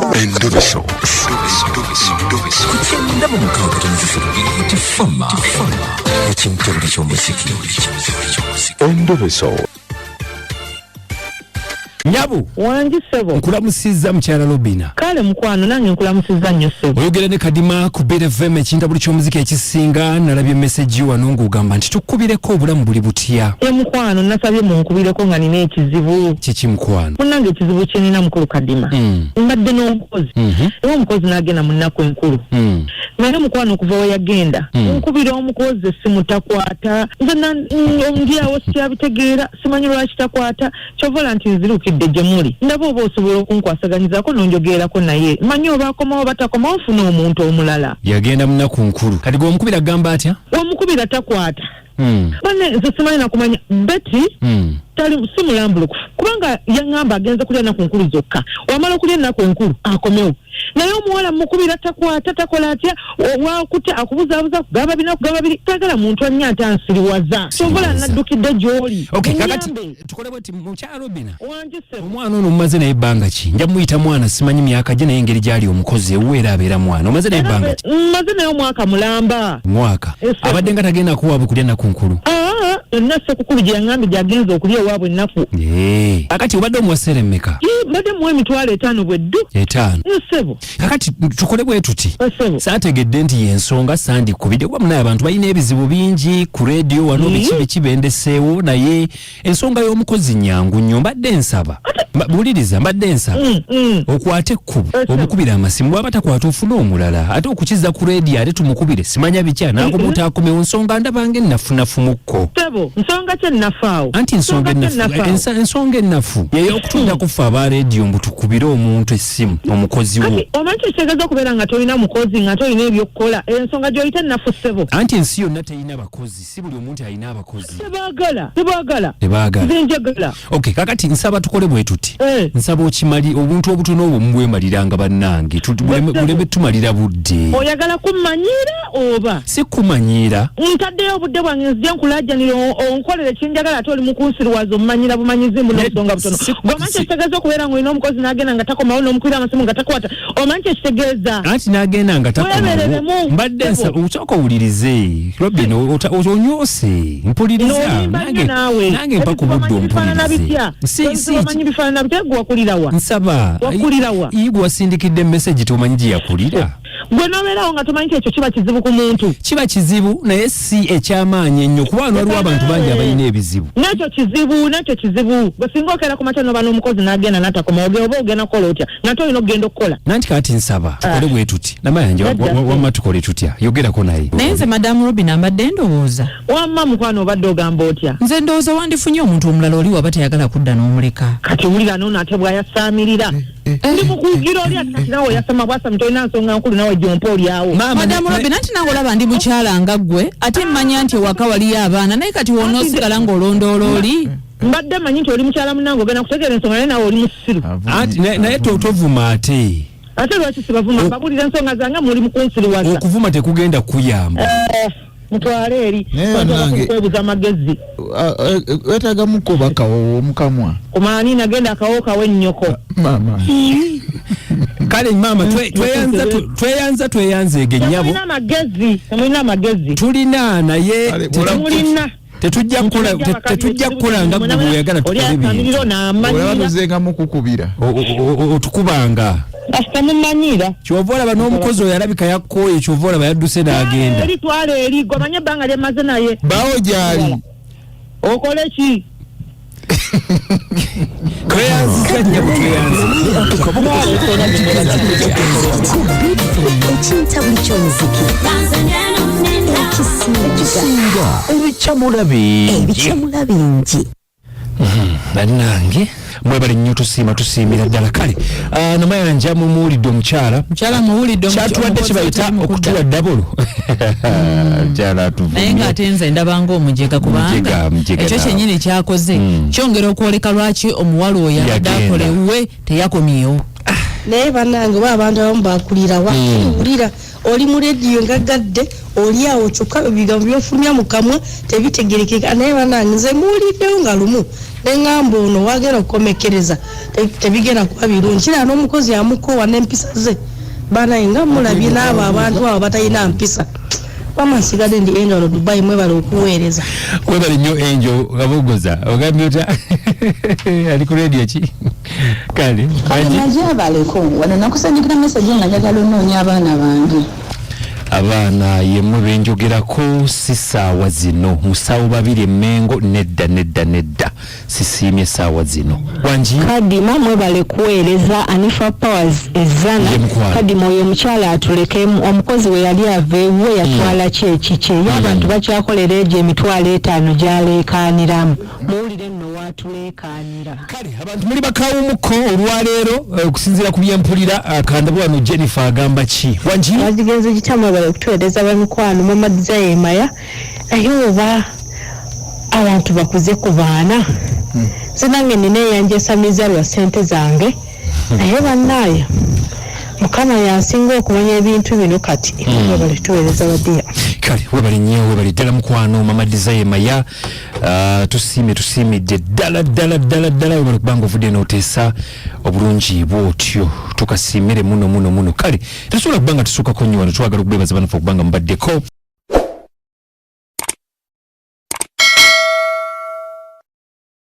Endobeso. Ku 96.3 Tifama ekintabuli ky'omuziki. Endobeso. Nyabo. Wangi ssebo. Nkulamusizza, mukyala Robina. Kale mukwano, nange nkulamusizza nnyo, ssebo. Oyogera ne Kadima ku Beat FM, ekintabuli ky'omuziki ekisinga. Nalabye message wano ng'ogamba nti tukubireko, obulamu buli butya? E mukwano, nasabye munkubireko nga nina ekizibu. Kiki, mukwano? Munnange, ekizibu kyenina, mukulu Kadima, mbadde n'omukozi, era omukozi n'agenda mu nnaku enkulu, naye mukwano, okuva we yagenda, nkubira omukozi essimu takwata. Nze ndi awo sikyabitegeera, simanyi lwaki takwata. Kyovola nti nzirukidde gye muli, ndaba oba osobola okunkwasaganyizaako n'onjogerako naye, manyi oba akomawo batakomawo, nfuna omuntu omulala. Yagenda mu nnaku nkulu, kati gwe omukubira gamba atya? Omukubira takwata. Banne, nze simanyi nakumanya Betty tali si mulambulukufu, kubanga yaŋŋamba agenze kulya nnaku nkulu zokka, wamala okulya ennaku enkulu akomewo. Naye omuwala mukubira takwata, takola atya, wakutya, akubuzaabuza, kugaba bina, kugaba biri. Tagala muntu annya ate ansiriwaza. Sobola, naddukidde gy'oli. Okay, kakati Munyambe. tukole bwe ti, mukyala Robina. Wangi ssebo. Omwana ono mumaze naye ebbanga ki? Nja muyita mwana, simanyi myaka gye, naye engeri gyali omukozi ewuwe era abeera mwana. Omaze naye ebbanga ki? Mmaze naye omwaka mulamba. Mwaka? Yes, sir. Abadde nga tagenda kuwaabwe kulya nnaku nkulu? Aa, yonna sekukulu gye yaŋŋambye gyagenze okulya ewaabwe ennaku. Kakati obadde omuwa sere mmeka? Ii, mbadde muwa 50,000 bweddu. 50? Ssebo. Kakati tukole bwe tuti. Ssebo. Saategedde nti yensonga, sandikubidde, kuba munaye abantu balina ebizibu bingi ku rediyo wano, biki biki bendeseewo, naye ensonga y'omukozi nyangu nnyo. Mbadde nsaba, buuliriza, mbadde nsaba okwate ekkubo, omukubira amasimu, bwaba takwata ofune omulala, ate okukiza ku rediyo ate tumukubire simanya biki, anaakomuta akomewo, nsonga ndabanga ennafunafumukko. Ssebo, nsonga ki ennafaawo? Anti ensonga Nsonga ki ennafu ennafaawo? Ensonga ennafu yey'okutunda kufa aba rediyo mbu tukubire omuntu essimu, omukozi wo. Kati omanyi kyekitegeeza okubeera nga tolina mukozi, nga tolina ebyokukola? Ensonga gy'oyita ennafu, ssebo? Anti ensi yonna terina bakozi, si buli omuntu alina abakozi. Tebaagala, tebaagala. Tebaagala. Nze njagala. Okay, kakati nsaba tukole bwe tuti. Nsaba okimali obuntu obutono obwo mubwemaliranga, bannange. Buleme tumalira budde. Oyagala kummanyiira oba? Si kumanyiira. Ntaddeyo obudde bwange, nzije nkulaajanira onkolere kyenjagala, ate oli mukunsiriwaza, omumanyira bumanyizi mbu n'obusonga butono. Gwe omanyi kyekitegeeza okubeera ng'olina omukozi n'agenda nga takomawo, n'omukubira amasimu nga takwata? Omanyi kyekitegeeza? Anti n'agenda nga takomawo. Webereremu. Mbadde nsaba osooka owulirize, Robin, onyoose, mpuliriza. N'olimba nnyo naawe. Nange mpa ku budde, Bifaanana ompulirize. bitya? Si Omanyi bifaanana bitya? Gwe wakulirawa? Nsaba. Wakulirawa? Gwe wasindikidde message, tomanyi gye yakulira? Gwe nobeerawo nga tomanyi nti ekyo kiba kizibu ku muntu? Kiba kizibu, naye si ekyamaanyi ennyo, kuba wano waliwo abantu bangi abalina ebizibu. Nekyo kizibu, nekyo kizibu. Gwe singa okeera ku makya noba n'omukozi n'agenda n'atakoma, oba ogenda kukola otya nga tolina okugenda okukola? Nanti kati nsaba tukole bwe tuti, Namayanja. Nedda. Wamma tukole tutya? Yogerako naye. Naye nze, madamu Robin, ambadde ndowooza. Wamma mukwano, obadde ogamba otya? Nze ndowooza wandifunye omuntu omulala, oli waba tayagala kudda n'omuleka. Kati wulira noono ate bw'ayasaamirira. Ndi mukugira oli ati kati nawe oyasama bwasami, tolina nsonga nkulu nawe gyompa oliawo. Madamu Robin, anti nawe olaba ndi mukyala nga ggwe, ate mmanya nti ewaka waliyo abaana, naye kati wonoosigala ng'olondoola oli. Mbadde manyi nti oli mukyala munange, ogenda kutegeera ensonga, naye nawe oli musiru. Anti naye tovuma ate. Ate lwaki sibavuma? Mbabulira ensonga zange, muli mukunsiriwaza. Okuvuma tekugenda kuyamba. Eh, mutwale eri. Naye Abantu bannange- kwebuza amagezi. Wetagamuko bakawowo omukamwa. Kumaani nagenda akawo kawe ennyoko. Maama. Kale maama, tweyanza, tweyanzeege nnyabo. Temulina amagezi, temulina amagezi. Tulina, naye Temulina. Tetujja kukola nga gwe bweyagala Oli tukole asamirira bintu. Olaba onaamanyiira. tuzengamu kukubira. Otukubanga. Temumanyiira. Kyova olaba n'omukozi oyo alabika yakkooye, kyova olaba yadduse n'agenda. Eri, twala eri. Gwe omanye ebbanga lyemaze naye. Bawo gyali. Okole ki? Tweyanziza nnyabo, tweyanziza. Ekintabuli ky'omuziki ekisinga. Ebikyamula bingi. Ebikyamula bingi. Bannange, mwebale nnyo, tusiima, tusiimira ddala. Kale, Namayanja, mumuwulidde omukyala. Mukyala muwulidde Kyatuwadde omukozi kibayita atali mukudda. okutuwa dabolo. Mukyala atuvumye. Naye ng'ate nze ndabanga omujega, kubanga Mujega, mujega ekyo naawe. kyennyini kyakoze kyongera okwoleka lwaki omuwala oyo abadde Yagenda. akola ewuwe teyakomyewo. Naye bannange, oba abantu abamu bakulirawa? Wulira, oli mu rediyo ngagadde oli awo, kyokka ebigambo byofulumya mu kamwa tebitegerekeka. Naye bannange, nze muwuliddewo nga lumu. Neŋŋamba ono wagenda okukomekkereza tebigenda kuba birungi. Kirala n'omukozi amukoowa n'empisa ze, banaye nga mulabye n'abo abantu abo batalina mpisa. Wama nsigadde ndi Angel wano Dubai, mwebale okuweereza. Webale nnyo Angel Kabogoza. Ogambye otya? Ali ku radio ki? Kale. Kale najebaleko wano nakusindikira message nga njagala onoonya abaana bange. Abaana yemwe benjogerako si saawa zino. Musawo babiri emengo nedda nedda nedda. Sisiimye saawa zino. Wangi? Kadima mwebale kuweereza Anifa Powers Ezzana. Ye mukwano. Kadima oyo omukyala atulekemu, omukozi we yali ava ewuwe yatwala ki ekikye. Ye abantu bakyakolera egyo 50,000 gy'aleekaaniramu. Muwulire nno waatuleekaanira. Kale abantu muli bakawumuko olwaleero okusinziira ku byempulira. Kandaba wano Jennifer agamba ki? Wangi? Bagigenze gitya? Mwebale kutuweereza bamikwano. Mama Desire Maya, naye oba abantu bakuze ku baana, nze nange nina eyanjesamiza lwa ssente zange, naye bannaaye Mukama yansinga okumanya ebintu bino kati. Mwebale tuweereza badiya. Kale webale nnyo, webale ddala mukwano Mama Desire Maya. Tusiimye, tusiimidde ddala ddala ddala ddala. Webale kubanga ovudde n'oteesa obulungi bwotyo, tukasiimire muno muno muno. Kale tetusobola kubanga tusuukako nnyo wano, twagala okubeebaza banafe okubanga mubaddeko.